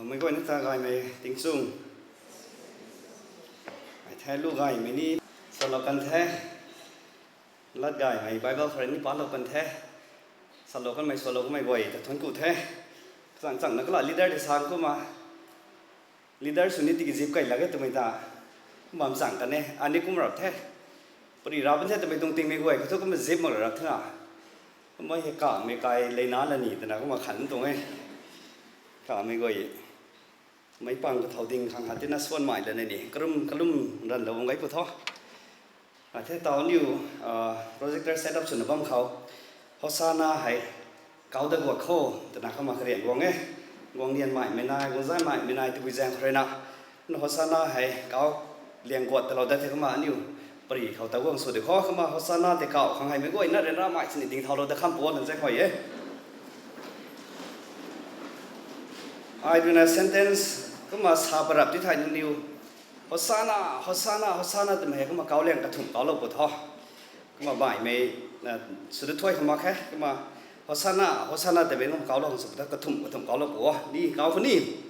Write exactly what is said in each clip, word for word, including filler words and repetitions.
Mei guayna ta gaymei tingchung. Ai the lu gaymei ni salou kan the. Lat gaymei Bible khou rui ni palou kan the. Salou kanmei, salou kanmei guay ta thuanc ku the. Chang chang na kala leader tei sa kumna. Leader sw ni tiki zip kai lak e twmei ta. Bam chang kan e, ani kum rap the. Pari rap the twmei tuang tingmei guay khou thu kumna zip mak rap the na. Kumna hei kamei kai leina la ni twna kumna khan tuang e. Kamei guay. Meic pang kathau ding khang ha tina suan mai lana ni. Karum, kalum ranlou bam gay pu tho. A the tau niu, ah, projector setup swna bam khou. Hosanna hei kau da guat kho, twna kumna karian guang e. Guang nian mai mei nai, guang zai mai mei nai, tabui zaeng khou rui na. Na Hosanna hei kau liang guat talou dat the kumna aniu pari khou ta guang sw de kho, kumna Hosanna tei kau khang hei mei guayna ryanra mai sini ding thaulou da kham puan na zai khou e. Ai rui na sentence kumna sa parap ti thai nangniw. Hosanna, Hosanna, Hosanna twmei hei kumna kau liang kathumh kaulou pu tho. Kumna baihmei, na, sw da thuay khou mak khe, kumna Hosanna, Hosanna twmei kumna kaulou khang sw pu tho, kathumh, kathumh kaulou pu o. Ni, kau khou ni.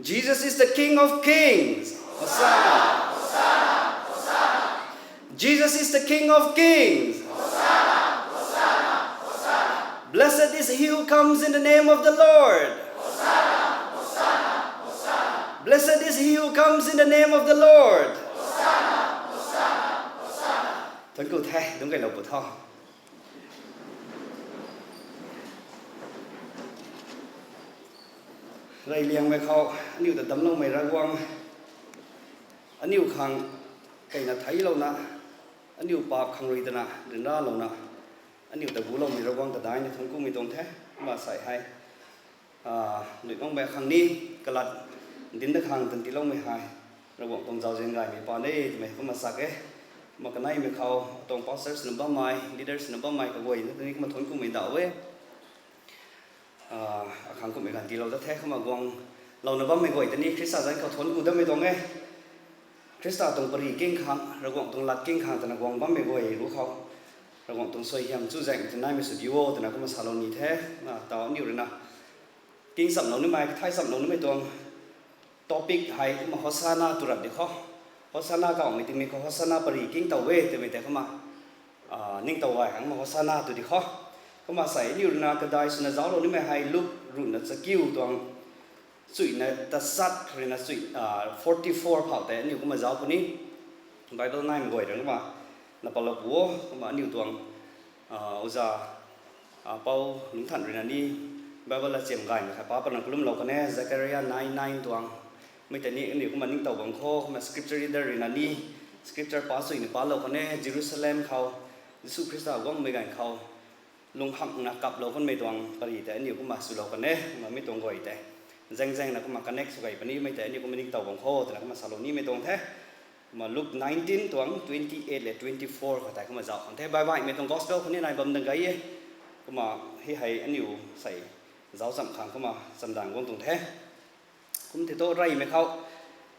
Jesus is the King of Kings. Hosanna. Jesus is the King of Kings. Blessed is he who comes in the name of the Lord. Blessed is he who comes in the name of the Lord. Thuanc ku the, dungc kailou pu tho. Rey liangmei khou, aniu ta damcloumei Ravguangc, aniu khang keyna theiclouna, aniu paap khang rui tana ryanralouna, aniu ta guloumei Ravguangc ta daihna thuanc kumei tuang the, kumna sei hei. Ah, lui mang bai khang ni, kalat dinc da khang tan tiiloumei hei, Ravguangc tuang zauzian gaymei pa de twmei kumna sa e. Kumna kaneimei khou, atuang pastors na bammei, leaders na bammei kaguayna ta ni kumna thuanc kumei daw e. Ah, akhang kumhmei ganv tiilou dat the, kumna guanglouna bammei guay ta ni Khrista zanc khou thuanc ku datmei tuang e. Khrista tuang pari king khang, Ravguangc tuang lat king khang twna guang bammei guay ru khou, Ravguangc tuang suaihiam chuzaenghmei ta naimei sw diu o twna kumna salou ni the, na tau aniu rui na. King chamlou nimei, kathai chamlou nimei tuang topic hei kumna Hosanna tw rap di kho. Hosanna kawmei tingmei khou Hosanna pari king tow e twmei tei kumna, ah, ningtow gay khang kumna Hosanna tw di kho. Kumna sei aniu rui na kadai swna zauclou nimei hei Luk ruhna chakiu tuang chuina tasat rui na chui, ah, forty four phau tei aniu kumna zauc puni. Bible naimei guay rui kumna na palou pu o, kumna aniu tuang, ah, uza, ah, Pou Lungcthan rui na ni Bible lachiam gaymei khat pa pana kalumlou kan e, Zechariah nine nine tuang. Mei tei ni aniu kumna ningtow bam kho, kumna scripture reader rui na ni scripture pa chuina palou kan e, Jerusalem khou Jisu Khrista guangmei ganv khou lunghamhna kaplou kanmei tuang pari tei aniu kumna swlou kan e, kumna mi tuang guay tei zaeng zaengna kumna connect sw gay puni, mei tei aniu kumna ningtow bam kho twna kumna salou nimei tuang the. Kumna Luke nineteen tuang twenty eight le twenty four khou tei kumna zauc khang the, baih baihmei tuang gospel khou ni nai bam dang gay e. Kumna hei hei aniu sei zauc cham khang kumna chamdan guang tuang the. Kum tei thu reymei khou,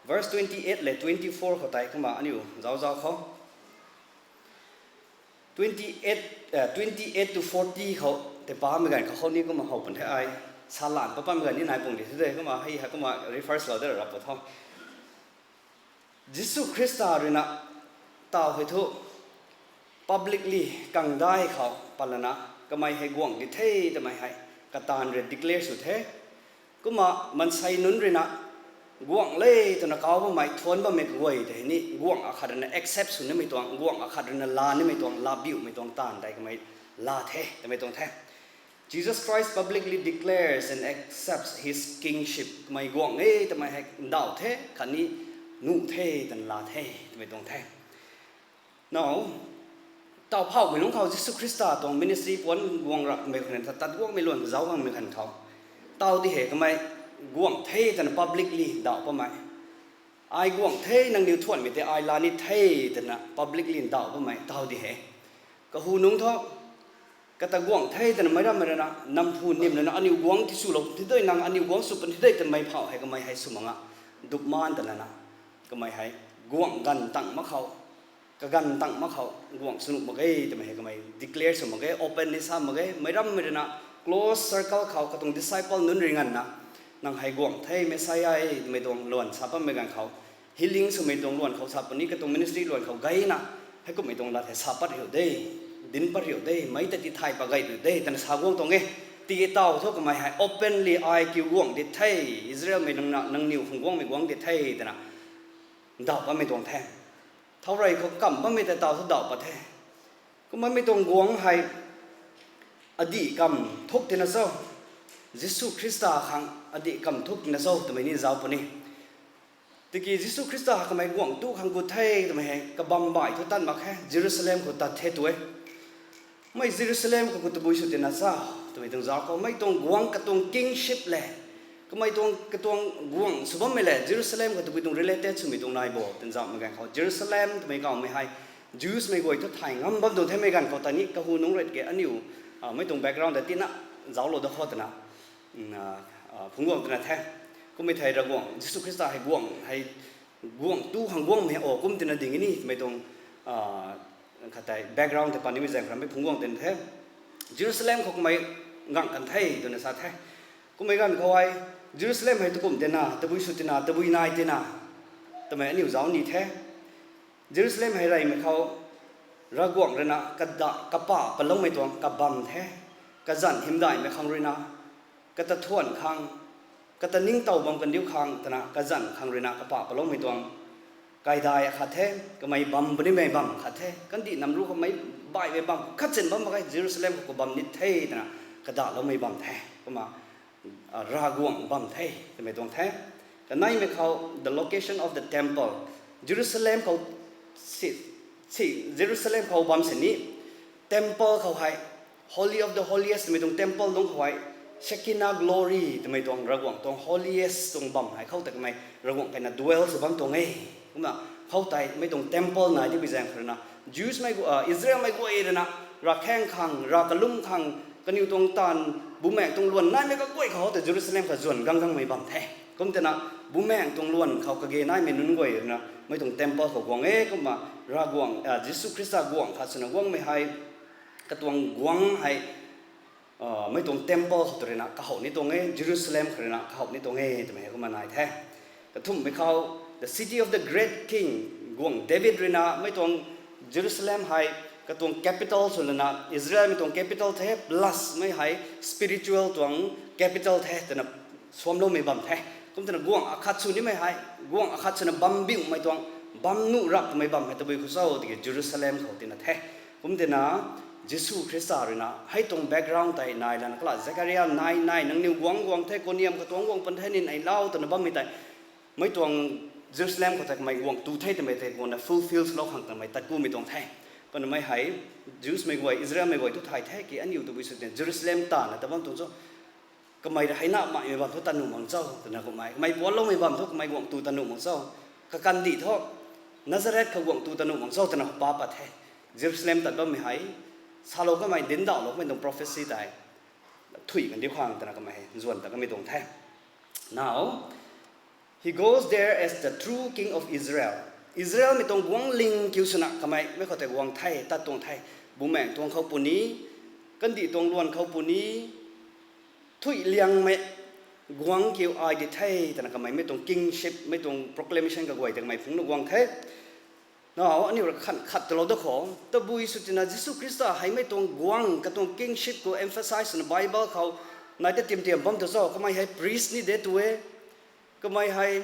verse twenty eight le twenty four khou tei kumna aniu zauc zauc khou. Twenty eight, eh, twenty eight to forty khou tei pamei ganv khou khou ni kumna how pun the ai. Salan pa pamei ganv ni nai pung di the, kumna hei hei kumna refer swlou da rap pu tho. Jisu Khrista rui na tau hei thu publicly kangdai khou palana kamei hei guangc di the twmei hei kataanv rui declare sw the. Kumna maansei nunc rui na guangc le twna kau bammei thuanc bammei kaguay tei ni guangc akhat rui na accept sw nimei tuang, guangc akhat rui na laa nimei tuang, laa biumei tuang taanv tei kamei laa the twmei tuang the. Jesus Christ publicly declares and accepts his kingship. Kamei guangc e twmei hei ndauh the khatni nuh the twna laa the twmei tuang the. Now, tau phauhmei lungc khou Jisu Khrista tuang ministry puan guang rapmei khou ni ta tat guangmei luan zauc guangmei khan khou, tau di hei kamei guangc the twna publicly ndauh bammei, ai guangc the, nangniw thuanmei tei ai laa ni the twna publicly ndauh bammei tau di hei. Kahu nungc thu kata guangc the twna meic rammei rui na namphu nim lana aniu guangc tiswlou puni de, nang aniu guangc sw puni de twmei phauh hei kamei hei sw mak nga, dupmaan ta lana kamei hei guangc ganv tang mak khou, kaganv tang mak khou guangc sw nuh mak ge twmei hei kamei declare sw mak ge, open ni sa mak ge. Meic rammei rui na close circle khou katuang disciple nunc rui nganvna Nang hei guangc the, Messiah e twmei tuang luan sa patmei ganv khou, healing swmei tuang luan khou sa puni, katuang ministry luan khou gayna, heikumhmei tuang lat hei sa pat riu de, dinc pat riu de, meic ta tithay pat gay riu de twna sa guang tuang e. Tiki taw thu kamei hei openly ai kiu guangc di the, Israelmei nang, nangniw khang guangmei guangc di the twna ndauh patmei tuang the. Thow rey khou kamh bammei tei taw thu ndauh pat the. Kumna mei tuang guangc hei adih kamv thuk tina cho, Jisu Khrista khang adih kamv thuk tina cho twmei ni zauc puni. Tiki Jisu Khrista kamei guangc tu khang gut the twmei hei kabam baih thu tat mak khe, Jerusalem khou tat the tu e. Mei Jerusalem khou khou tabui sw tina cha twmei tuang zauc khou mei tuang guangc katuang kingship le, kamei tuang katuang guangc sw bammei le Jerusalem khou tabui tuang related swmei tuang nai bo twna zaucmei ganv khou Jerusalem twmei kawmei hei Jewsmei guay thu thay ngam bam tuang themei ganv khou ta ni kahu nungc ret ke aniu mei tuang background ta tina zauclou da khou twna phungc guang twna the. Kummei thei Ravguangc Jisu Khrista hei guangc hei guangc tu khang guangmei o kum tina ding ni twmei tuang khat tei background tei panimei zaeng khou ramei phungc guang twna the. Jerusalem khou kamei ngang kan the twna sa the. Kummei ganv khou hei Jerusalem hei tukumh tina, tabui sw tina, tabui nai tina twmei aniu zauc ni the. Jerusalem hei reymei khou Ravguangc ruina kada kapa paloumei tuang kabam the. Kazanc hymdaihmei khang ruina, kata thuan khang, kata ningtow bam kandiu khang twna kazanc khang ruina kapa paloumei tuang kaidai akhat the. Kamei bam punimei bam khat the, kandih nam ru kamei baihmei bam khat chin bam mak ge, Jerusalem khou bam ni the twna kadaloumei bam the. Kumna Ravguangc bam the twmei tuang the. Kaneimei khou the location of the temple, Jerusalem khou, si, Jerusalem khou bam sini temple khou hei, Holy of the Holiest twmei tuang temple lungc khou hei Shekinah glory twmei tuang Ravguangc tuang holiest tuang bam hei khou ta kamei Ravguangc kaina dwell sw bam tuang e. Kumna khou tei mei tuang temple nai dipui zaeng khou ruina Jewsmei, Israelmei guay ruina ravkhaeng khang, rav kalum khang, kaniw tuang taanv, bumaengc tuang luan naimei kaguay khou ta Jerusalem kha zuan gang gangmei bam the. Kum tina bumaengc tuang luan khou kage naimei nunc guay ruina mei tuang temple khou guang e. Kumna Ravguangc, Jisu Khrista guangc khat swna guangmei hei, katuang guangc hei mei tuang temple khou tu ruina kahow ni tuang e, Jerusalem khou ruina kahow ni tuang e twmei hei kumna nai the. Kathumhmei khou the city of the great king, guangc David ruina mei tuang Jerusalem hei katuang capital sw lana, Israelmei tuang capital the, plus mei hei spiritual tuang capital the twna suamloumei bam the. Kum twna guangc akhat sw nimei hei, guangc akhat swna bam biumei tuang, bam nuh rap twmei bam hei tabui khou cho tiki Jerusalem khou tina the. Kum tina Jisu Khrista ruina hei tuang background tei nai lana kala Zekaria nai nai nangniw guangc guang the, kaniam katuang guang pan the ni nai lau twna bammei tei mei tuang Jerusalem khou tei kamei guangc tu the twmei tei guangna fulfil swlou khang twmei tat kumei tuang the. Kumna mei hei Jewsmei guay, Israelmei guay tu thay the ki aniu tabui sw tina Jerusalem tana ta bam tuang cho. Kamei ra hei na maimei bam thu ta nuh mak cho twna kummei, kamei puanloumei bam thu kamei guangc tu ta nuh mak cho. Kakandih thu Nazareth khou guangc tu ta nuh mak cho twna pa pat the. Jerusalem tat bammei hei salou kamei, dinc dauhlou kamei tuang prophecy tei thuy kandiu khang twna kamei hei zuan ta kamei tuang the. Now, he goes there as the true king of Israel. Israelmei tuang guangcling kiu swna kamei mei khou tei guang the, tat tuang the. Bumaengc tuang khou puni, kandih tuang luan khou puni, thuy liangmei guangc kiu ai di the twna kamei mei tuang kingship, mei tuang proclamation kaguay tei kamei phungc na guang the. Now, aniu ra khan khat talou da khou, tabui sw tina Jisu Khrista hei mei tuang guangc katuang kingship khou emphasize swna Bible khou nai ta tiam tiam bam tu cho, kamei hei priest ni di tu e, kamei hei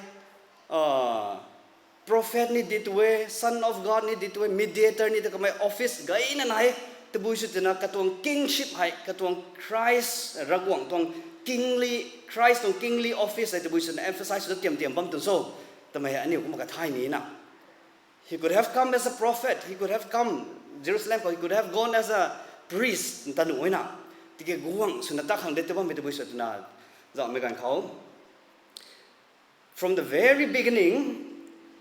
prophet ni di tu e, son of God ni di tu e, mediator ni ta kamei office gayna nai e. Tabui sw tina katuang kingship hei, katuang Christ, Ravguangc tuang kingly, Christ tuang kingly office hei tabui sw tina emphasize sw ta tiam tiam bam tu cho, twmei hei aniu kumna kathay ni na. He could have come as a prophet, he could have come Jerusalem khou, he could have gone as a priest ta nuh e na. Tiki guangc swna ta khang de ta bammei tabui sw tina zauhmei ganv khou, from the very beginning,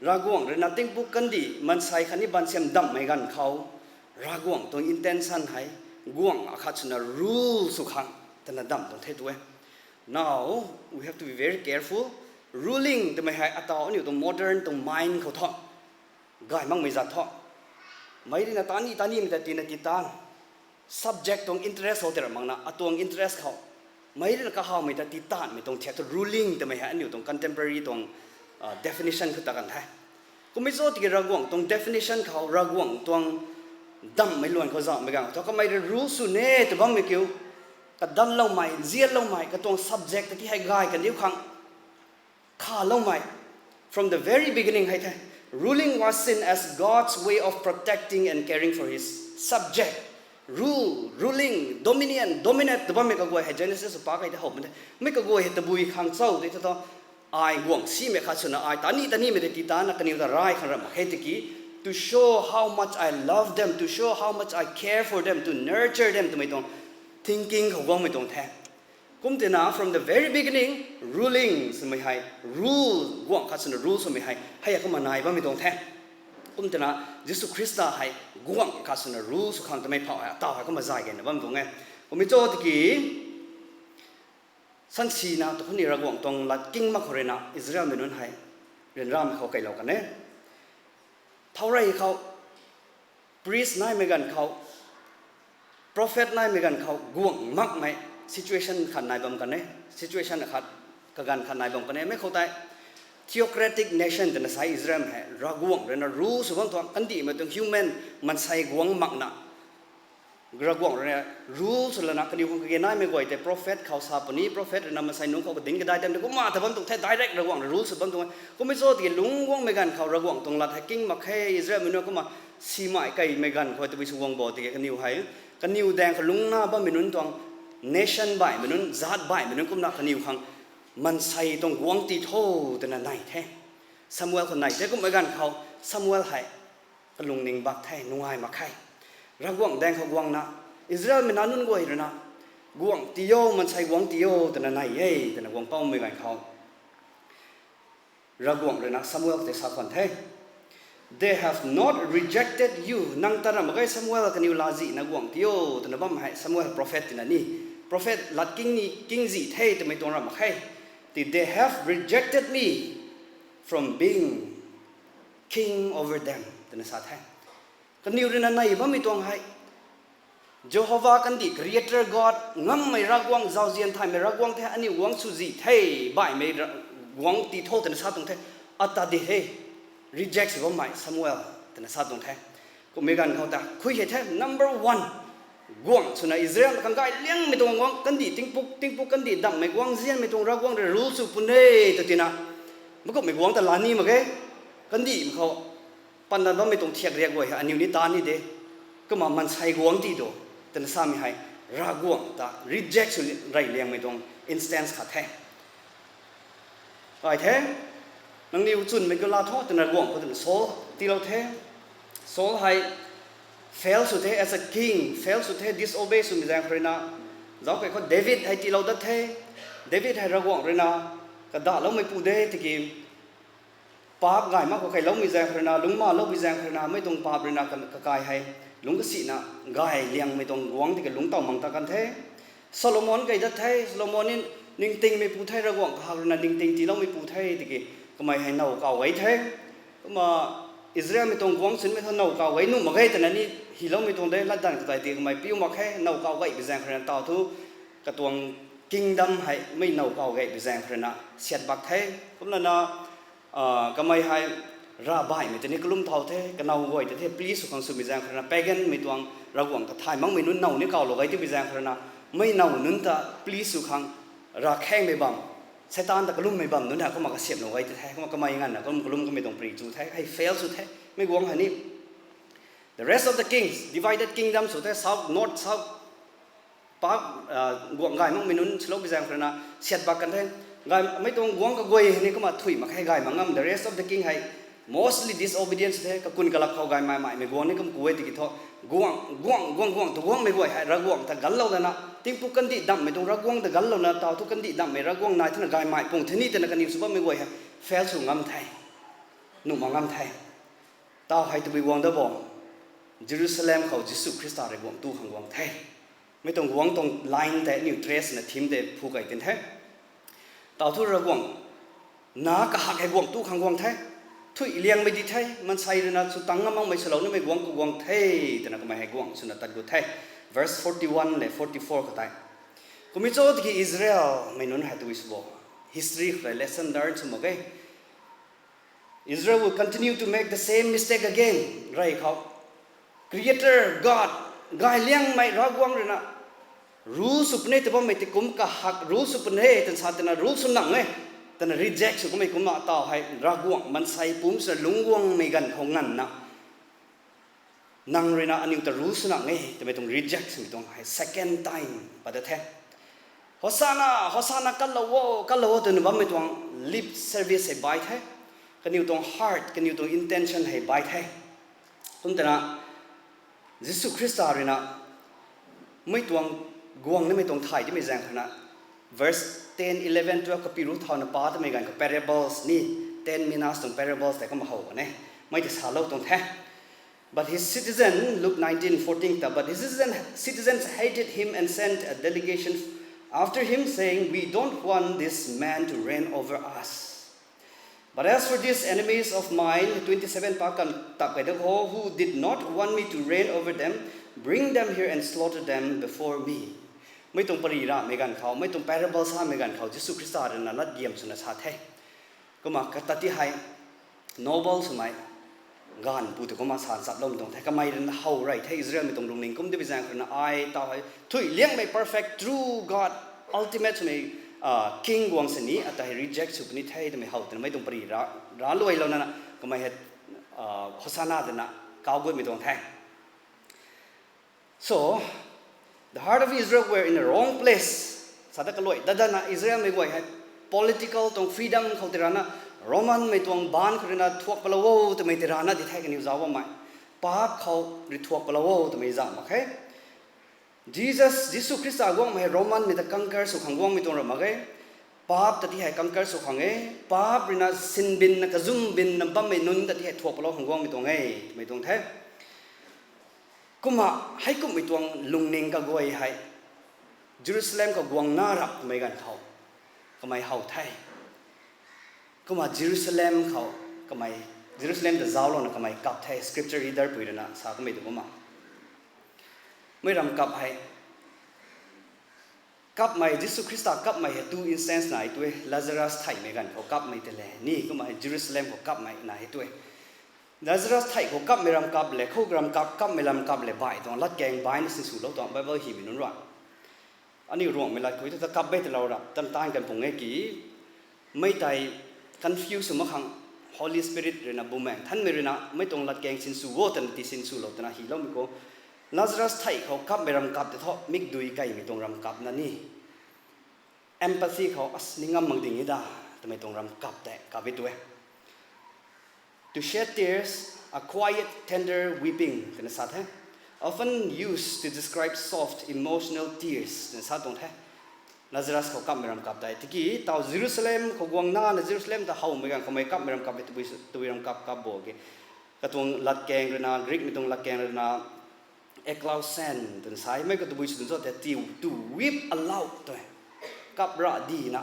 Ravguangc ruina tingpuk kandih maansei khatni baansiam damhmei ganv khou, Ravguangc tuang intention hei guangc akhat swna rule sw khang twna damh tuang the tu e. Now, we have to be very careful. Ruling twmei hei ataw aniu tuang modern tuang mind khou thu gay makmei zat thu, mei ruina tani tanimei ta tina ti tan, subject tuang interest khou tei ra makna atuang interest khou mei ruina kahawmei ta titanmei tuang thiak thu ruling twmei hei aniu tuang contemporary tuang definition khou ta kan the. Kummei cho tiki Ravguangc tuang definition khou Ravguangc tuang damhmei luan khou zauhmei ganv thu kamei rui rule sw ne tw bammei kiu, kadanloumei, nzianloumei, katuang subject ta ti hei gay kaniw khang khaloumei. From the very beginning hei the, ruling was seen as God's way of protecting and caring for his subject. Rule, ruling, dominion, dominate tw bammei kaguay hei Genesis pa kei the howmei the. Mi kaguay hei tabui khang cho tei thu, ai guangc simei khat swna ai tani tanimei tei ti tana kaniw ta rai khang ramh mak khe tiki, to show how much I love them, to show how much I care for them, to nurture them twmei tuang thinking khou guangmei tuang the. Kum tina from the very beginning, ruling swmei hei, rule guangc khat swna rule swmei hei hei kumna nai bammei tuang the. Kum tina Jisu Khrista hei guangc khat swna rule sw khang twmei phauh hei taw hei kumna zay gayna bam tuang e. Kummei cho tiki sansina tu khou ni Ravguangc tuang lat king mak khou ruina Israelmei nunc hei ryanramei khou keylou kan e. Thaurey khou priest naimei ganv khou, prophet naimei ganv khou guangc makmei situation khat nai bam kan e. Situation khat, kaganv khat nai bam kan e. Mei khou tei theocratic nation twna sa Israel hei Ravguangc ruina rule sw bam tuang, kandihmei tuang human maansei guangc makna Ravguangc ruina rule sw lana kaniw khang kage naimei guay tei prophet khou sa puni, prophet ruina maansei nunc khou kading kadai time tei kumna ta bam tuang the, direct Ravguangc rui rule sw bam tuang e. Kummei cho tiki lungc guangmei ganv khou Ravguangc tuang lat hei king mak khe, Israelmei nunc kumna simei keymei ganv khou tabui sw guang bo tiki kaniw hei, kaniw daeng khou lungcna bammei nunc tuang nation baihmei nunc, zat baihmei nunc kumna kaniw khang maansei tuang guangc tii tho twna nai the. Samuel khou nai the. Kummei ganv khou Samuel hei kalungning bak the, nungai mak khe. Ravguangc daeng khou guangna, Israelmei nac nunc guay ruina guangc tii o, maansei guangc tii o twna nai e twna guang paumei ganv khou Ravguangc ruina Samuel tei sa khwan the, They have not rejected you. Nang ta ramh mak ge Samuel, kaniw latzihna guangc tii o twna bam hei Samuel prophet tina ni, prophet lat king ni, king zih the twmei tuang ramh mak khe. Ti, they have rejected me from being king over them twna sa the. Kaniw ruina nai bammei tuang hei Jehova kandih creator God, ngammei Ravguangc, zauzian thaymei Ravguangc the, aniu guangc sw zih the, baihmei guangc tii tho twna sa tuang the. Ata di he, reject sw bammei Samuel twna sa tuang the. Kummei ganv khou ta khui hei the number one guangc swna Israel khang gay liangmei tuang guangc, kandih tingpuk, tingpuk kandih damhmei guangc, nzianmei tuang Ravguangc rui rule sw puni e tw tina, makumhmei guangc ta la ni mak ge. Kandihmei khou patna bammei tuang thiak riak guay hei aniu ni ta ni de, kumna maansei guangc tii do twna samei hei Ravguangc ta reject sw rey liangmei tuang instance khat the. Ai the, nangniw chwnmei khou laa tho twna guangc khou twna Saul tiilou the. Saul hei fail sw the as a king, fail sw the, disobey swmei zaeng khou ruina. Zauc kei khou David hei tiilou dat the. David hei Ravguangc ruina kadahloumeipu de tiki, paap gay mak khou keyloumei zaeng khou ruina, lungc malou bi zaeng khou ruina, mei tuang paap ruina ka- kakai hei lungc kasina gay liangmei tuang guangc tiki lungc taw mang ta kan the. Solomon key dat the. Solomon ni ningtingmeipu the, Ravguangc kahak ruina ningting tiiloumeipu the tiki, kamei hei now kaw gay the. Kumna Israelmei tuang guangc chwnmei thu now kaw gay nuh mak ge twna ni hyloumei tuang de, latdanv khou tei ti kamei piu mak khe, now kaw gay bi zaeng khou ruina taw thu katuang kingdom hei mei now kaw gay bi zaeng khou ruina siat bak the. Kumlana kamei hei ravbaihmei tei ni kalum thau the, kanow guay tei the please sw khang swmei zaeng khou ruina, paganmei tuang Ravguangc ta thay makmei nunc now ni kawlou gay ti bi zaeng khou ruina, mei now nunc ta please sw khang ravkhaengmei bam, Seitaan ta kalummei bam nunc hei kumna kasiamhlou gay ti the. Kumna kamei nganvna kalum kalum kamei tuang pary chu the, hei fail sw the. Mei guangc hei ni the rest of the kings, divided kingdom sw the, south, north, south, pa, guangc gay makmei nunc silou bi zaeng khou ruina siat bak kan the. Gaymei tuang guangc kaguay hei ni kumna thuy mak khe, gay mak ngam, the rest of the king hei mostly disobedience the, kakun kalak khou gaymei maimei guangc ni kum ku e tiki thu, guangc guangc guangc guangc tu guangcmei guay hei Ravguangc ta ganlou lana, tingpuk kandih damhmei tuang Ravguangc ta ganlouna taw thu kandih damhmei Ravguangc nai thena gaymei pung the ni twna kaniw sw bammei guay hei fail sw ngam the, nuh mak ngam the. Taw hei tabui guang da bo, Jerusalem khou Jisu Khrista rui guangc tu khang guang the. Mei tuang guangc tuang line tei aniu trace na theme tei phu key tin the. Taw thu Ravguangc na kahak hei guangc tu khang guang the. Thuy liangmei di the, maansei ruina sw tang ngam makmei swlou nimei guangc khou guang the, twna kamei hei guangc swna tat gut the. Verse forty-one le forty-four khou tei. Kummei cho tiki Israelmei nunc hei tabui sw bo. History khou lesson learn sw mak e. Israel will continue to make the same mistake again. Rey khou Creator God, gay liangmei Ravguangc rui na rule sw puni e tw bammei ti kum kahak rule sw puni e twna sa twna rule sw nang e. Twna reject sw kummei kumna taw hei Ravguangc maansei pumc swna lungc guangmei ganv khou nganvna nang rui na aniu ta rule sw nang e twmei tuang reject swmei tuang hei second time pat da the. Hosanna, Hosanna, kanlou o, kanlou o twna bammei tuang lip service hei bai the. Kaniw tuang heart, kaniw tuang intention hei bai the. Kum twna Jisu Khrista rui na mei tuang guang nimei tuang thay timei zaeng khou na verse ten, eleven, twelve kapi ru thauna pa twmei ganv khou parables ni, ten minas tuang parables tei kumna how kan e. Mei tei salou tuang the. But his citizen, Luke nineteen fourteen ta, but his citizen, citizens hated him and sent a delegation after him, saying, "We don't want this man to reign over us." But as for these enemies of mine, twenty-seven pa kan tap kai da ho, who did not want me to reign over them, bring them here and slaughter them before me. Mei tuang pari ramei ganv khou, mei tuang parable samei ganv khou, Jisu Khrista rui na lat giam swna sa the. Kumna kata ti hei, noble swmei gaanv pu tei kumna sa nchatloumei tuang the. Kamei rui na how rey the, Israelmei tuang lungning kum tei bi zaeng khou rui na ai taw hei thui liangmei perfect, true God, ultimate swmei king guang sini ata hei reject sw puni the twmei how twna mei tuang pari ra, raluailouna na kamei hei Hosanna twna kau gutmei tuang the. So, the heart of Israel were in a wrong place. Sa ta kaluai dat dana Israelmei guay hei political tuang freedom khou tei rana, Romanmei tuang baanc khou rui na thuak palou o twmei tei rana di the kaniw zauc bammei. Paap khou rui thuak palou o twmei zauc mak khe. Jesus, Jisu Khrista guangmei hei Romanmei ta conquer sw khang guangmei tuang ra mak ge. Paap ta ti hei conquer sw khang e. Paap rui na sinbinna, kazumbinna bammei nunc ta ti hei thuak palou khang guangmei tuang e twmei tuang the. Kumna heikumhmei tuang lungning kaguay hei Jerusalem khou guangna rap twmei ganv khou kamei how the. Kumna Jerusalem khou kamei, Jerusalem ta zauclouna kamei kap the, scripture reader pui rui na sa kamei tu kumna. Mei ram kap hei, kapmei, Jisu Khrista kapmei hei two instance nai tu e, Lazarus theihmei ganv khou kapmei tei le ni, kumna hei Jerusalem khou kapmei nai tu e. Lazarus theih khou kapmei ram kap le, khou ram kap, kapmei ram kap le, bai tuang latkaeng baina sinswlou tuang Bible hymei nunc rui. Aniu Ruangmei lat khui thu ta kap e talou rap, tan tan kan pung e ki, mei tei confuse sw mak khang Holy Spirit rui na Bumaengh Nthanmei rui na mei tuang latkaeng sinsw o twna ti sinswlou twna hyloumei khou. Lazarus theih khou kapmei ram kap tei thu mikdui kaimei tuang ram kap na ni. Empathy khou as ni ngam mak ding e da, twmei tuang ram kap tei kap e tu e. To shed tears, a quiet, tender weeping, twna sa the. Often used to describe soft, emotional tears, twna sa tuang the. Lazarus khou kapmei ram kap tei. Tiki, taw Jerusalem khou guangna na Jerusalem ta howmei ganv khou mei kapmei ram kap e, tabui, tabui ram kap kap bo ke. Katuang latkaeng rui na, Greekmei tuang latkaeng rui na, eklousen twna sa e, mei khou tabui sw twna cho te, to, to weep aloud tw e. Kap ra dina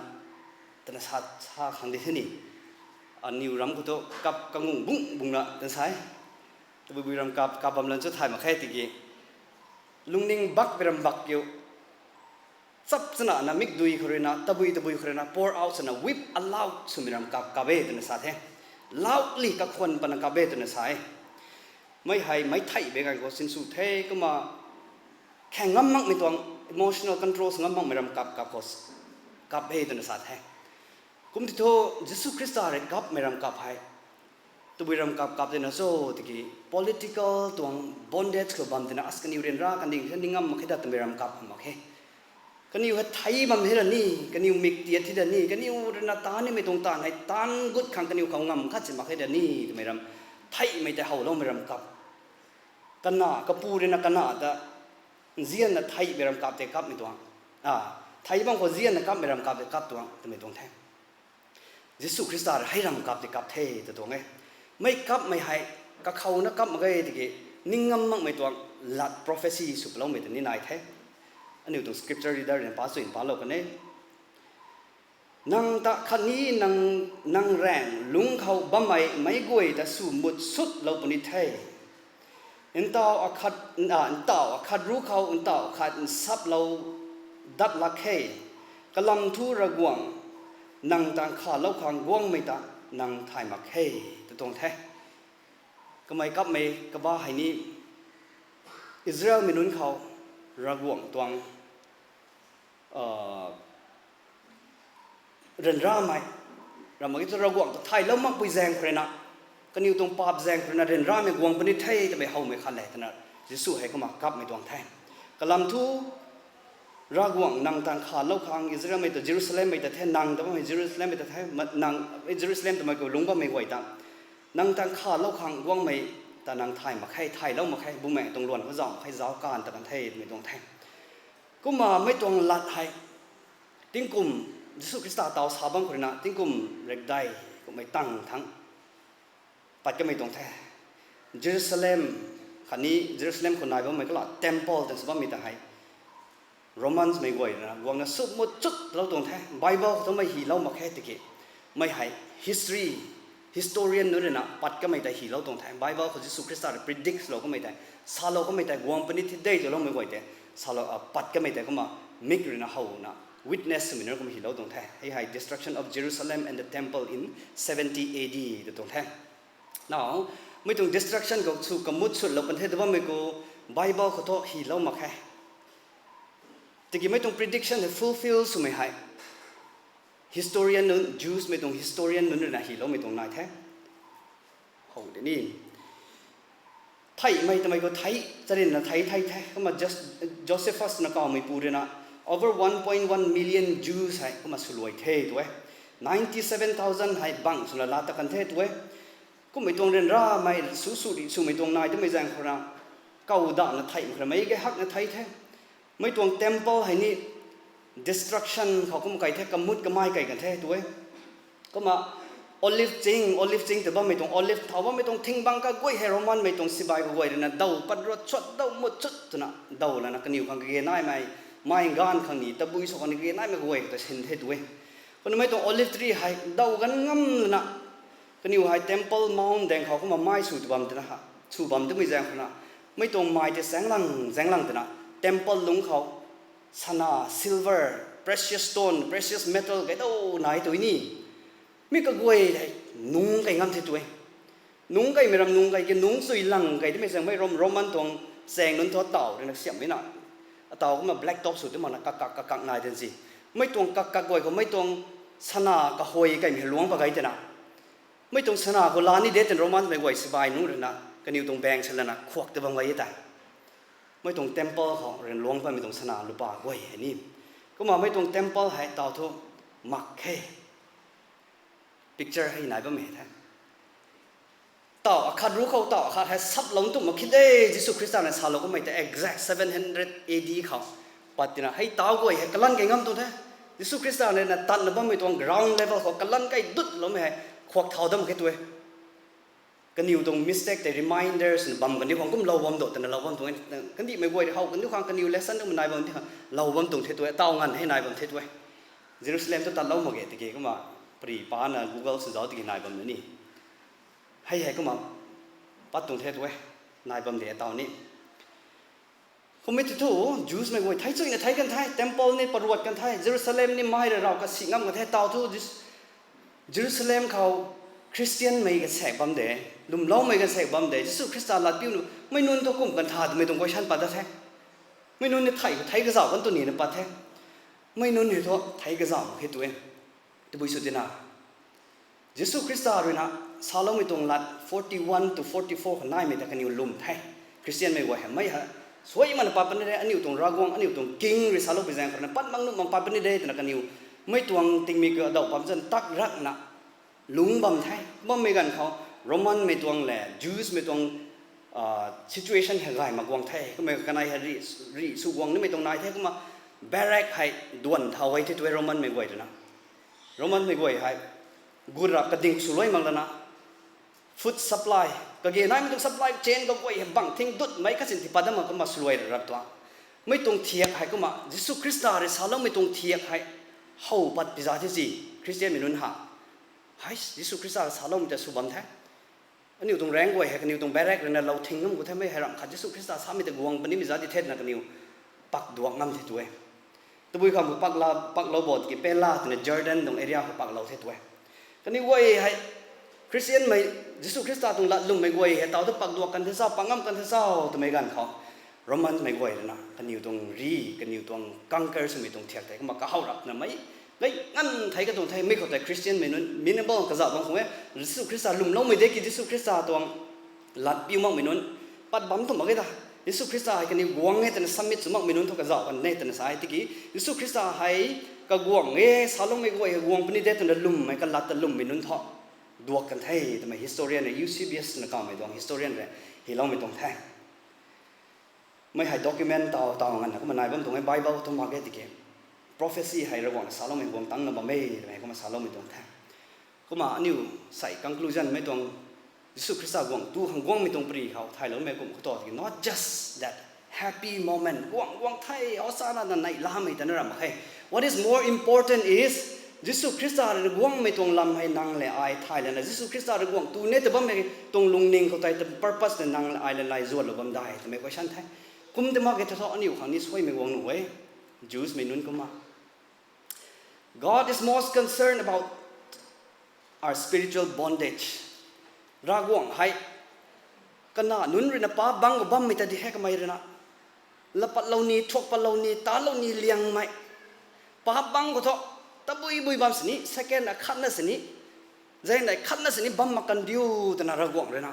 twna sa, sa khang di the ni. Aniw ram khou thu kap kangung bung bungna twna sa e. Tabui bui ram kap, kap bam lan cho thay mak khe tiki. Lungning bakmei ram bak kiu. Chap chana na mikdui khou rui na, tabui tabui khou rui na, pour out swna, weep aloud swmei ram kap kap e twna sa the. Loudly kakhwan pana kap e twna sa e. Mei hei, mei theih bek ganv khou sinsw the kumna, khaeng ngam makmei tuang, emotional control sw ngam makmei ram kap kap khou, kap e twna sa the. Kum ti thu, Jisu Khrista rui kapmei ram kap hei tabui ram kap kap tina cho tiki, political tuang bondage khou bam tina as kaniw ryanra kanding khe ni ngam mak khe da twmei ram kap mak khe. Kaniw hei thei bam hei ra ni, kaniw mik tiat hei ra ni, kaniw rui na taanv nimei tuang taanv hei taanv gut khang kaniw khou ngam khat si mak khe ra ni twmei ram, theihmei tei howloumei ram kap. Kana, kapu rui na kana ta, nzianna theihmei ram kap tei kapmei tuang. A, thei bam khou nzianna kapmei ram kap tei kap tuang twmei tuang the. Jisu Khrista rui hei ram kap tei kap the ta tuang e. Mei kapmei hei, kakhouna kap mak ge tiki, ning ngam makmei tuang lat prophecy sw paloumei ta ni nai the. Aniu tuang scripture reader rui na pa chuin palou kan e. Nang ta khatni nang, nang raeng lungc khou bammei meic guay ta sw mut sutlou puni the. Ntauh akhat, a, ntauh akhat ru khou, ntauh akhat nsaplou dat lak khe. Kalam thu Ravguangc nang tang khalou khang guangmei ta nang thay mak khe, tw tuang the. Kamei kapmei kaba hei ni Israelmei nunc khou Ravguangc tuang ryanramei, ramh mak ge thu Ravguangc ta thaylou makpui zaeng khou rui na, kaniw tuang paap zaeng khou rui na ryanramei guang puni the twmei howmei khat le twna Jisu hei kumna kapmei tuang the. Kalam thu Ravguangc nang tang khalou khang Israelmei ta Jerusalemmei ta the, nang ta bammei Jerusalemmei ta the, nang Jerusalem twmei khou lungc bammei guay ta nang tang khalou khang guangmei ta nang thay mak khe, thaylou mak khe, bumaengh tuang luan khou zauh mak khe, zauc kan ta kan the twmei tuang the. Kumna mei tuang lat hei tingkum, Jisu Khrista taw sa bam khou rui na tingkum rekdai kummei tang thangc pat kamei tuang the. Jerusalem khatni Jerusalem khou nai bammei kala temple tang sw bammei ta hei Romans mei guay rui na guangna sumut chutlou tuang the. Bible khou thu mei hylou mak khe tiki, mei hei history, historian nunc rui na pat kamei ta hylou tuang the. Bible khou Jisu Khrista rui predict lou kamei tei, salou kamei tei guang puni thi de twloumei guay tei, salou pat kamei tei kumna mik rui na howna witness swmei nunc kumna hylou tuang the. Hei hei Destruction of Jerusalem and the Temple in seventy A D tw tuang the. Now, mei tuang destruction khou sw kamut sutlou kan the tw bammei khou Bible khou thu hylou mak khe. Tiki mei tuang prediction hei fulfill swmei hei historian nunc, Jews mei tuang historian nunc rui na hyloumei tuang nai the. How de ni, theihmei twmei khou thei, charynna thei thei the. Kumna Jos-, Josephus na kawmeipu rui na over one point one million Jews hei kumna swluai the tw e. Ninety seven thousand hei bangh swna laa ta kan the tw e. Kummei tuang ryanramei sw sw rih swmei tuang nai twmei zaeng khou rui na, kawdahna theih mak khou rui mei ge hakna thei the. Mei tuang temple hei ni destruction khou kum kai the, kamut kamei kai kan the tw e. Kumna olive ching, olive ching tw bammei tuang, olive thau bammei tuang thing bang kaguay hei Romanmei tuang sibai kaguay rui na daw pat ruat chuat daw mut chut twna daw lana kaniw khang kage naimei, mei ganv khang ni tabui sw khang ni kage naimei kaguay ta sin the tw e. Kumna mei tuang olive tree hei daw ganv ngam lana kaniw hei Temple Mount daeng khou kumna mei sw tw bam twna, sw bam twmei zaeng khou na, mei tuang mei tei zaenglang zaenglang twna, temple lungc khou sana, silver, precious stone, precious metal kai daw nai tw e ni. Mi kaguay hei nungc kai ngam the tw e. Nungc kaimei ram nungc kai ki nungc chui lang kai twmei zaeng mei Rom-, Roman tuang chaeng nunc thu taw rui na siamhmei na, ataw kumna black top sw tw makna kakak kakak nai dan si. Mei tuang kakak guay khou mei tuang sana kahuay kaimei luangc pa gay twna, mei tuang sana khou laa ni de twna Romanmei guay sibai nunc rui na kaniw tuang bank sa lana khuak ta bam gay e tei. Mei tuang temple khou rui luangc patmei tuang sana lupa guay hei ni. Kumna mei tuang temple hei taw thu mak khe. Picture hei nai bammei the. Taw akhat ruc khou taw akhat hei saplou ntum mak khe de. Jisu Khrista na salou kamei tei exact seven hundred A D khou pat tina hei taw guay hei kalanv kai ngam tuang the. Jisu Khrista na tatna bammei tuang ground level khou kalanv kai dutloumei hei khuak thau dam khe tw e. Kaniw tuang mistake tei reminders na bam kaniw khang kum lou bam do twna lou bam tuang e. Kandihmei guay rui how kaniw khang kaniw lesson tuang nai bam di khang lou bam tuang the tw e, taw nganv hei nai bam the tw e. Jerusalem thu tatlou mak ge tiki kumna pari pana Google sw zauc tiki nai bam na ni. Hei hei kumna pat tuang the tw e, nai bam de taw ni. Kummei ti thu, Jewsmei guay thei chuyna thei kan the, temple ni paruat kan the, Jerusalem ni mei rui raw kasi ngam kan the, taw thu Jus-, Jerusalem khou Khristianmei kasaek bam de, lwmloumei kasaek bam de, Jisu Khrista latpiu nu, mei nunc thu kum kan tha twmei tuang question pat ta the. Mei nunc ni thei, thei kazauh kan tw nina pat the. Mei nunc hei thu thei kazauh mak khe tw e. Tabui sw tina, Jisu Khrista rui na saloumei tuang lat forty-one to forty-four khou naimei ta kaniw lwm the. Khristianmei guay hei mei hei suai mana pat puni de, aniu tuang Ravguangc, aniu tuang King rui saloupui zaeng khou rui na pat mak nuh mak pat puni de twna kaniw mei tuang tingmik adauh pam zan tak rakna lungc bam the. Bammei ganv khou Romanmei tuang le Jewsmei tuang situation hei gay mak guang the. Kummei kanei hei rih, rih sw guang nimei tuang nai the. Kumna barrack hei duan thau gay the tw e Romanmei guay rui na. Romanmei guay hei gut rap kading sw luai mak lana, food supply, kage naimei tuang supply chain kaguay hei bang thing dutmei kasin ti pat dam mak kumna sw luai rap tuang. Mei tuang thiak hei kumna Jisu Khrista rui saloumei tuang thiak hei how pat pi za the si, Khristianmei nunc ha. Hei, Jisu Khrista rui saloumei ta sw bam the. Aniu tuang raengc guay hei kaniw tuang barrack rui na lou thing ngam khou the, mei hei ramh khat Jisu Khrista samei ta guang punimei za di the twna kaniw pak duak ngam the tw e. Tabui khang khou paklou bo tiki Pella twna Jordan tuang area khou paklou the tu e. Kaniw guay hei Khristianmei, Jisu Khrista tuang lat lwmmei guay hei taw thu pakduak kan the sa, pak ngam kan the sa twmei ganv khou Romanmei guay ruina kaniw tuang ri, kaniw tuang conquer swmei tuang thiak tei kumna kahaw rapna mei, mei nganv thei katuang the, mei khou tei Khristianmei nunc minimal kazauh bam khang e. Jisu Khrista lwmloumei de ki Jisu Khrista tuang lat piu makmei nunc pat bam tu mak e ta. Jisu Khrista hei kaniw guang e twna submit sw makmei nunc thu kazauh kan e twna sa e tiki Jisu Khrista hei kaguang e, saloumei guay hei guang puni de twna lwmmei, kalat ta lwmmei nunc thu duak kan the twmei historian rui, Eusebius na kawmei tuang historian rui hyloumei tuang the. Mei hei document taw taw nganvna kumna nai bam tuang e, Bible tuang mak e tiki prophecy hei Ravguangc saloumei guang tangna bam e twmei kumna saloumei tuang the. Kumna aniu sei conclusion mei tuang Jisu Khrista guang tu khang guangmei tuang pary khou thayloumei kum khou tu tiki not just that happy moment, guang guang the, Hosanna na neihlamei ta na ram mak khe. What is more important is Jisu Khrista rui guangmei tuang lam hei nang le ai thay lana Jisu Khrista rui guang tu ne ta bammei tuang lungning khou tei ta purpose le nang le ai le lai zuanlou bam dai twmei question the. Kum ta mak ge ta thu aniu khang ni suaimei guang nuh e. Jewsmei nunc kumna God is most concerned about our spiritual bondage. Ravguangc hei kanac nunc ruina paap bangc khou bammei ta di he kamei ruina. Laa patlou ni, thuak patlou ni, talou ni liangmei. Paap bangc khou thu, tabui bui bam sini, second akhatna sini, zaeng dai khatna sini bam mak kan diu twna Ravguangc ruina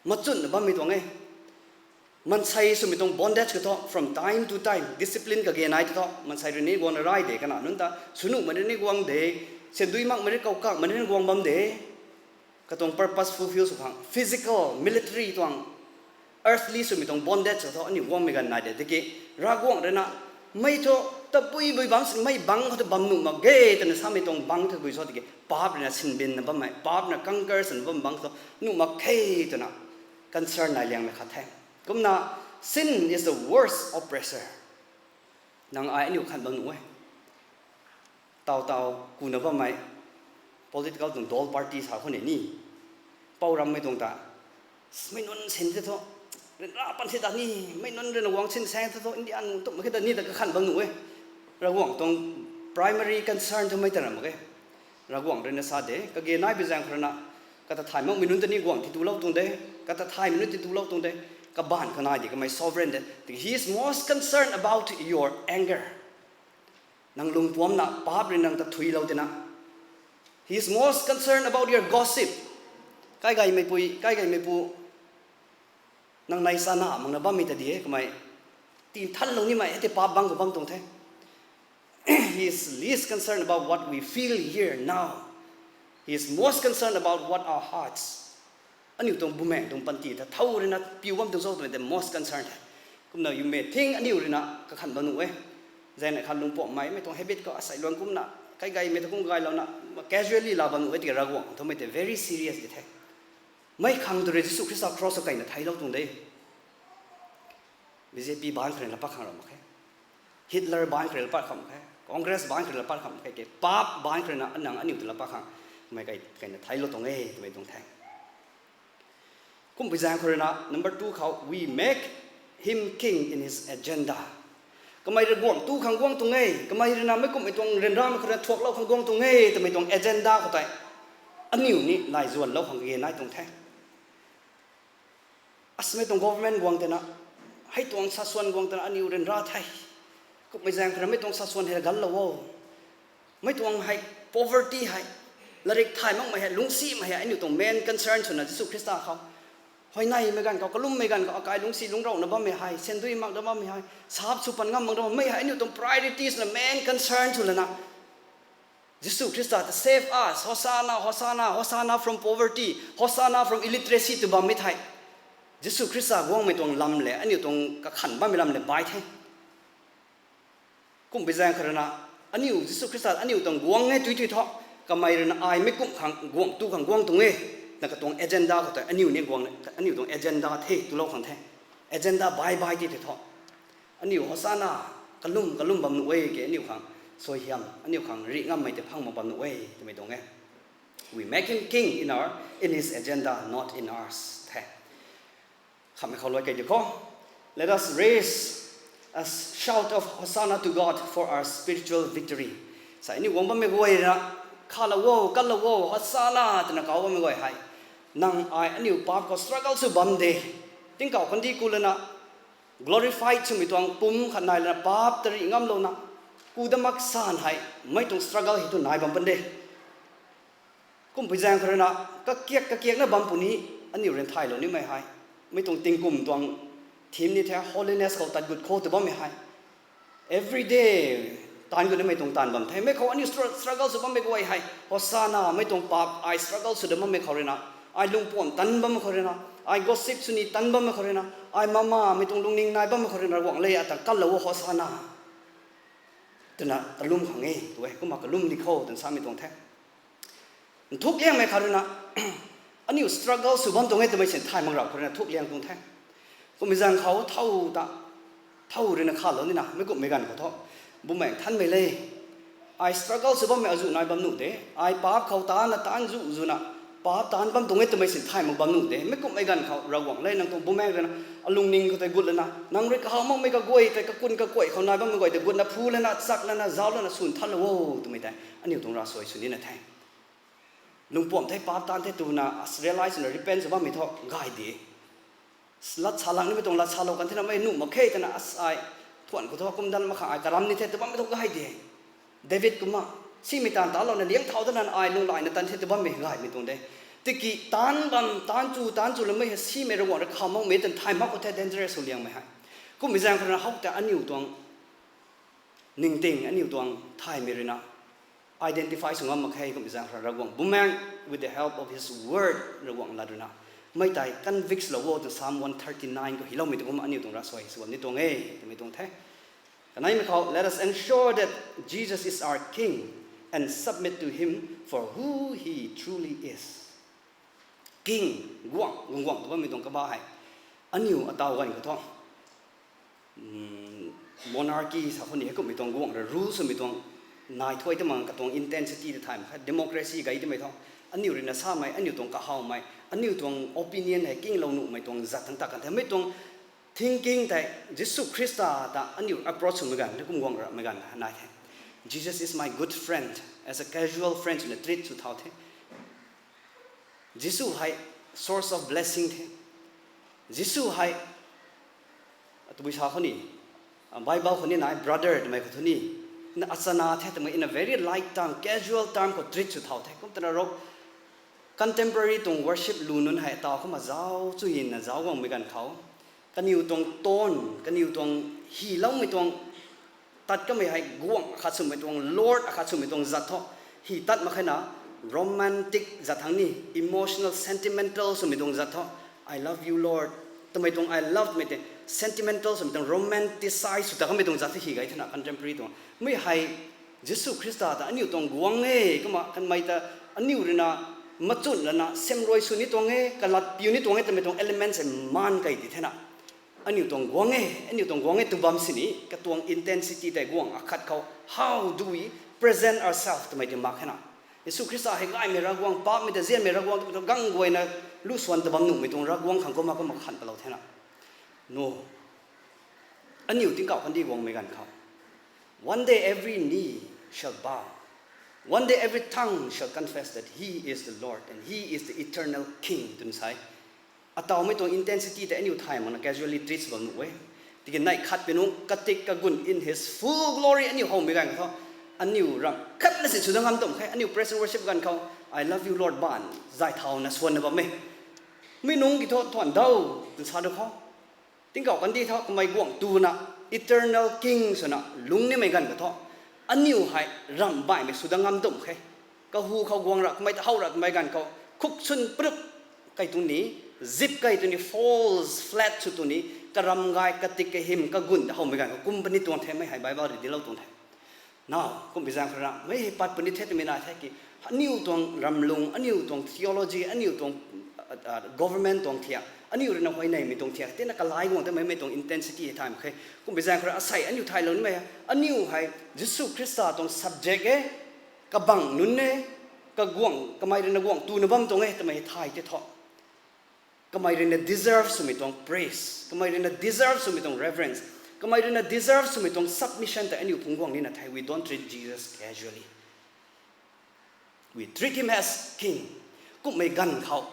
machunna bammei tuang e. Maansei swmei tuang bondage khou thu, from time to time, discipline kage nai tu thu, maansei rui ni guangna rai de, kanac nunc ta swnuhmei rui ni guang de, sandui makmei rui, kaukakmei rui ni guang bam de. Katuang purpose fulfill sw khang, physical, military tuang, earthly swmei tuang bondage khou thu aniu guangmei ganv nai de tiki, Ravguangc ruina, mei thu, tabui bui bangc sini mei bangc khou thu bam nuh mak ge twna samei tuang bangc thu bui sa tiki, paap ruina sinbinna bammei, paap ruina conquer swna bam bangc thu nuh mak khe twna concern nai liangmei khat the. Kumna, sin is the worst oppressor. Nang ai aniu khan bam nuh e. Taw taw kuna bammei political tuang dol party sa khou ni ni, pou rammei tuang ta, mei nunc sin the thu, ryanra pan si ta ni, mei nunc ruina guang sin saeng the thu, India nunc tumh mak khe ta ni ta kakhan bam nuh e. Ravguangc tuang primary concern thu mei ta ram mak ge. Ravguangc ruina sa de, kage nai bi zaeng khou ruina, kata thay makmei nunc ta ni guang titulou tuang de, kata thaymei nunc titulou tuang de, kabaanc khou nai di kamei sovereign de. He is most concerned about your anger. Nang lungpuamcna paap rui nang ta thuilou tina. He is most concerned about your gossip. Kaigaymei pui, kaigaymei pu, nang nei sana makna bammei ta di e kamei. Tinthanlou nimei e tei paap bangc khou bam tuang the. He is least concerned about what we feel here now. He is most concerned about what our hearts, aniu tuang bumaeng tuang panty ta thow ruina piu bam tuang cho twmei the most concern the. Kumna you may think aniu ruina kakhan bam nuh e. Zaeng na khat lungpuamcmei, mei tuang habit khou asei luang kumna, kaigaymei ta kum gaylouna, casually laa bam nuh e tiki Ravguangc twmei tei very serious di the. Mei khang tu rui Jisu Khrista cross khou kaina theilou tuang de. B J P baanc khou rui la pat khang ram mak khe. Hitler baanc khou rui la pat khang mak khe. Congress baanc khou rui la pat khang mak khe. Ke paap baanc khou ruina anang aniu ta la pat khang, mei kai, kaina theilou tuang e twmei tuang the. Kumpui zaeng khou ruina number two khou, we make him king in his agenda. Kamei rui guangc tu khang guang tuang e, kamei ruina mei kumhmei tuang ryanramei khou ruina thuaklou khang guang tuang e twmei tuang agenda khou tei aniu ni laizuanlou khang ge nai tuang the. Asmei tuang government guang tena, hei tuang sasuan guang tena aniu ryanra the. Kummei zaeng khou ruina mei tuang sasuan hei gallou o. Mei tuang hei poverty hei, latrik thay makmei hei, lungcsimei hei aniu tuang main concern swna Jisu Khrista khou, huayneymei ganv khou, kalummei ganv khou, akai lungcsi lungcrauna bammei hei, sandui makna bammei hei, sap sw pan ngam makna bammei hei aniu tuang priorities na main concern sw lana, Jisu Khrista ta save us, Hosanna, Hosanna, Hosanna from poverty, Hosanna from illiteracy tw bammei thei, Jisu Khrista guangmei tuang lam le aniu tuang kakhan bammei lam le bai the. Kumpui zaeng khou ruina, aniu Jisu Khrista aniu tuang guang e tui tui thu, kamei ruina ai mei kum khang guang tu khang guang tuang e, na katuang agenda khou tei aniu ni guang, aniu tuang agenda the twlou khang the. Agenda bai bai ti tei thu, aniu Hosanna, kalum kalum bam nuh e ke aniu khang suaihiam, aniu khang rih ngammei tei phang mak bam nuh e twmei tuang e. We make him king in our, in his agenda, not in ours the. Khamei khou luai kei di khou. Let us raise A shout of Hosanna to God for our spiritual victory. Sa aniu guang bammei guay na, khalou o, kanlou o, Hosanna twna kau bammei guay hei, nang ai aniu paap khou struggle sw bam de. Tingkauh kandih ku lana, glorified swmei tuang pum khat nai lana paap ta rih ngamlouna, ku da mak san hei, mei tuang struggle hei tu nai bam pan de. Kumpui zaeng khou rui na, kakiak kakiakna bam puni, aniu rui thaylou nimei hei, mei tuang tingkum tuang theme ni the, holiness khou tat gut kho tw bammei hei. Every day, taanv gut nimei tuang taanv bam the. Mei khou aniu str-, struggle sw bammei guay hei, Hosanna, mei tuang paap ai struggle sw da bammei khou rui na, ai lungpuam tan bammei khou rui na, ai gossip sw ni tan bammei khou rui na, ai mama mei tuang lungning nai bammei khou rui na, Ravguangc le ata kanlou o Hosanna twna kalum khang e, tu e, kumna kalum ni kho twna samei tuang the. Nthuk liangmei khat rui na, aniu struggle sw bam tuang e twmei sin thay mak rap khou rui na nthuk liang tuang the. Kummei zaeng khou thow ta, thow rui na khalou nina, mei kumhmei ganv khou thu, Bumaengh Nthanmei le, ai struggle sw bammei azuh nai bam nuh de, ai paap khou taanna taanc zuh zuhna, paap taanc bam tuang e twmei sin thay mak bam nuh de, mei kumhmei ganv khou Ravguangc le nang tuang Bumaengh rui na, alungning khou tei gut lana, nang rui kahaw makmei kaguay tei kakun kakuay khou nai bammei guay tei gutna phu lana, chak lana, zauc lana, swn thatlou o twmei tei aniu tuang ravsuai sw nina the. Lungpuam the, paap taanc the twna, as realize swna repent sw bammei thu gay de. Lat sa lang nimei tuang lat salou kan thena mei nuh mak khe twna asai thuan khou thu kum dan mak khang ai karam ni the tw bammei thu gay de. David kumna, simei taanv talouna liang thau dana ai lunglaina tan the tw bammei gaymei tuang de. Tiki taanc bam, taanc chu, taanc chu lamei hei simei Ravguangc rui khaw makmei tan thay mak khou the dangerous sw liangmei hei. Kummei zaeng khou rui na how tei aniu tuang ningting, aniu tuang thaymei rui na identify sw ngam mak khe kummei zaeng khou rui Ravguangc Bumaengh with the help of his word Ravguangc lat rui na, mei tei convicts lou o twna Psalm one thirty-nine khou hyloumei tuang kumna aniu tuang ravsuai sw bam ni tuang e, twmei tuang the. Kaneimei khou, let us ensure that Jesus is our King and submit to him for who he truly is. King, guangc, guangc guangc tw bammei tuang kaba hei, aniu ataw ganv khou thu, monarchy sa khou ni hei kummei tuang guangc rui rule swmei tuang nai thuay ta mak katuang intensity ta thay mak khe, democracy gay twmei thu, aniu rui na samei, aniu tuang kahawmei, aniu tuang opinion hei kinglou nuhmei tuang zat thangc ta kan the. Mei tuang thinking tei Jisu Khrista ta aniu approach swmei ganv, kum guangc rapmei ganv nai the. Jesus is my good friend, as a casual friend swna treat sw thau the. Jisu hei source of blessing the. Jisu hei, tabui sa khou ni, Bible khou ni nai brother twmei khou thu ni, na achana the twmei in a very light term, casual term khou treat sw thau the. Kum twna rou, contemporary tuang worship lu nunc hei taw kumna zauc chuina zauc guangmei ganv khou, kaniw tuang tone, kaniw tuang hyloumei tuang tat kamei hei guangc akhat swmei tuang, Lord akhat swmei tuang zat thu, hy tat mak khe na, romantic zat thangc ni, emotional, sentimental swmei tuang zat thu, I love you Lord twmei tuang I love twmei tei sentimental swmei tuang, romanticize sw ta kamei tuang zat thu hy gay thena contemporary tuang. Mei hei Jisu Khrista ta aniu tuang guang e, kumna kanmei ta aniu rui na machun lana semruai sw ni tuang e, kalat piu ni tuang e twmei tuang elements hei maan key di thena. Aniu tuang guang e, aniu tuang guang e tw bam sini, katuang intensity tei guangc akhat khou, how do we present ourselves twmei tei mak khe na. Jisu Khrista hei gaymei Ravguangc, paapmei ta zianmei Ravguangc twmei tuang gang guayna lu swan ta bam nuhmei tuang Ravguangc khang kumna kumna khan palou thena. No. Aniu tingkauh kandih guangmei ganv khou, one day every knee shall bow. One day every tongue shall confess that he is the Lord and he is the eternal King twna sa e. Atawmei tuang intensity tei aniu thay makna casually treat sw bam nuh e. Tiki neih khat pi nungc katik kagun in his full glory aniu howmei ganv khou, aniu ramh khatna si sw da ngam tum khe, aniu praise and worship ganv khou, I love you Lord ban zay thauna swanna bam e. Mi nungc ki thu thuan dau twna sa du khou, tingkauh kandih thu kamei guangc tuna, eternal King swna lungc nimei ganv khou thu, aniu hei ramh baihmei sw da ngam tum khe. Kahu khou guang ra kamei ta how ra kamei ganv khou, khuk swn prup key tuang ni, zip key tuang ni, falls flat sw tuang ni, karam gay katik kahym kagun ta howmei ganv khou kum puni tuang the, mei hei Bible rui dinclou tuang the. Now, kum pi zaeng khou rui na mei hei pat puni the twmei nai the ki, aniu tuang ramlung, aniu tuang theology, aniu tuang government tuang thiak, aniu rui na huayneymei tuang thiak tina kalai guang tamei mei tuang intensity hei thay mak khe. Kum pi zaeng khou rui asei aniu thaylou nimei, aniu hei Jisu Khrista tuang subject e, kabang nunc e, kaguangc, kamei rui na guangc tuna bam tuang e twmei hei thay tei thu, kamei rui na deserve swmei tuang praise, kamei rui na deserve swmei tuang reverence. Kamei ruina deserve swmei tuang submission tei aniu phungc guang nina the. We don't treat Jesus casually. We treat him as king. Kumhmei ganv khou,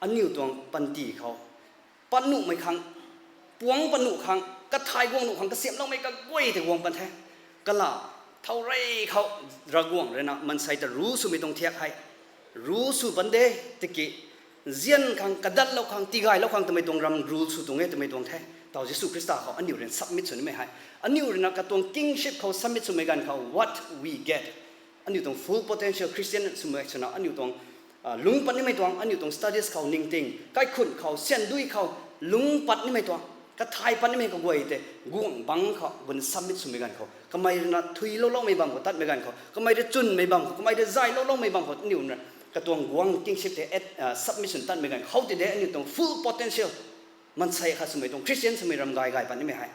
aniu tuang panty khou, pat nuhmei khang, puangc pat nuh khang, kathay guang nuh khang kasiamhloumei kaguay tei guang pan the. Kala, thow rey khou, Ravguangc ruina maansei ta rule swmei tuang thiak hei rule sw pan de, tiki nzian khang, kadatlou khang, tigaylou khang twmei tuang ram rule sw tuang e twmei tuang the. Tau Jisu Khrista khou aniu ruina submit sw nimei hei, aniu ruina katuang kingship khou submit swmei ganv khou what we get, aniu tuang full potential Christian swmei swna aniu tuang lungc pat nimei tuang, aniu tuang studies khou ningting, kaikhunc khou, syandui khou, lungc pat nimei tuang, kathay pat nimei kaguay tei guang bang khou, guang submit swmei ganv khou, kamei ruina thuilouloumei bam khou tatmei ganv khou, kamei rui chwnmei bam khou, kamei rui zaylouloumei bam khou aniu ruina katuang guang kingship tei submission tatmei ganv khou ti de aniu tuang full potential maansei khat swmei tuang Christian swmei ram gay gay pat nimei hei.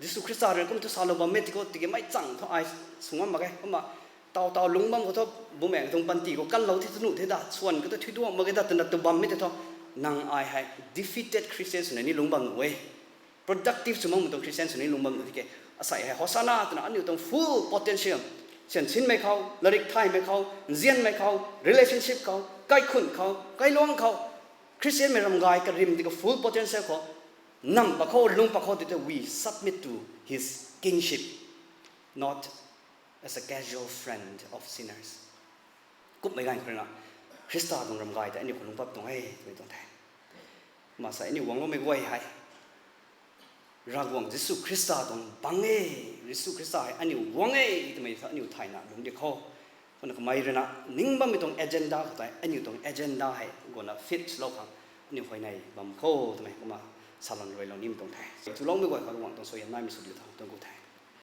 Jisu Khrista rui kum thu salou bam e tiki, tiki mei chang thu ai sw ngam mak ge. Kumna taw taw lungc bam khou thu, bumaengc tuang panty khou kanlou the tu nuh the da, swan khou thu thuiduang mak ge da twna tu bammei tei thu, nang ai hei defeated Christian swna ni lungc bam nuh e. Productive sw makmei tuang Christian swna ni lungc bam nuh tiki, asei hei Hosanna twna aniu tuang full potential, siansinmei khou, latrik thaymei khou, nzianmei khou, relationship khou, kaikhunc khou, kailuang khou, Christianmei ram gay karim tiki full potential khou nam pat khou, lungc pat khou ti the, we submit to his kingship, not as a casual friend of sinners. Kumhmei ganv khou ruina Khrista tuang ram gay tei aniu khou lungc pat tuang e twmei tuang the. Kumna sa aniu guangloumei guay hei Ravguangc Jisu Khrista tuang bang e, Jisu Khrista hei aniu guang e twmei thu aniu thayna lungc di khou. Kumna kamei ruina ning bammei tuang agenda khou tei aniu tuang agenda hei guangna fit lou khang aniu huayney bam khou twmei kumna salou ruailou nimei tuang the. Chuloumei guay khou Ravguangc tuang suaihiam naimei sw diu tho, tuang ku the.